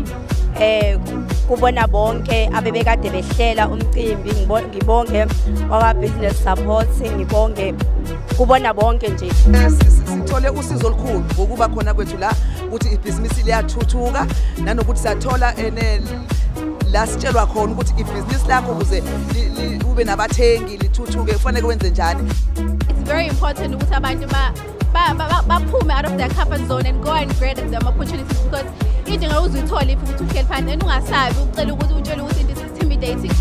Kakhulu kubona bonke abebekade behlela umcimbi, ngibonge kwa business support, ngibonge kubona bonke nje. Sithole usizo olukhulu ngokuba khona kwethu la, ukuthi ibhizinisi liyathuthuka, nanokuthi siyathola la sitshelwa khona ukuthi ibhizinisi lakho ukuze ube nabathengi, lithuthuke, kufanele wenze njani. It's very important ukuthi abantu baphume out of their comfort zone and go and grab them opportunities, because into ngeke uze uyithole if ukuthi uhleli phansi and ungasabi ucela ukuthi utshele ukuthi into is intimidating.